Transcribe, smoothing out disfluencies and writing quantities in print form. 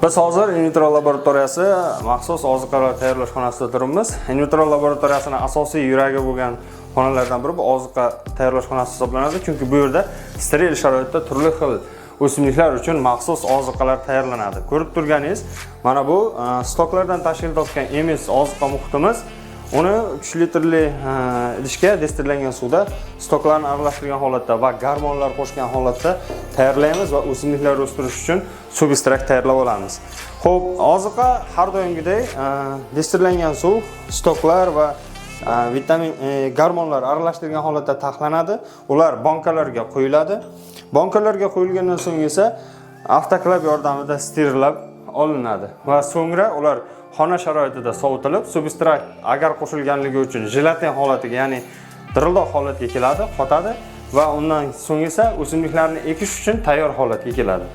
Biz hozir in vitro laboratoriyasi maxsus oziqalar tayyorlash xonasida turibmiz. In vitro laboratoriyasini asosiy yuragi bo'lgan xonalardan biri bu oziqa tayyorlash xonasi hisoblanadi, chunki bu yerda steril sharoitda turli xil o'simliklar uchun maxsus oziqalar tayyorlanadi. Ko'rib turganingiz mana bu stoklardan tashkil topgan emiz oziqa muhitimiz. Uni 3 litrli idishga destillangan suvda stoklarni aralashtirgan holatda va gormonlar qo'shgan holatda tayyorlaymiz va o'simliklar o'stirish uchun substrakt tayyorlab olamiz. Xo'p, oziqa har doimgidek destillangan suv, stoklar va vitamin gormonlar aralashtirilgan holatda taxlanadi. Ular bankalarga quyiladi. Bankalarga quyilgandan so'ng esa avtoklav yordamida sterillab olinadi va so'ngra ular xona sharoitida sovitilib, substrakt agar qo'shilganligi uchun jelatin holatiga, ya'ni dirildoq holatga keladi, qotadi va undan so'ng esa o'simliklarni ekish uchun tayyor holatga keladi.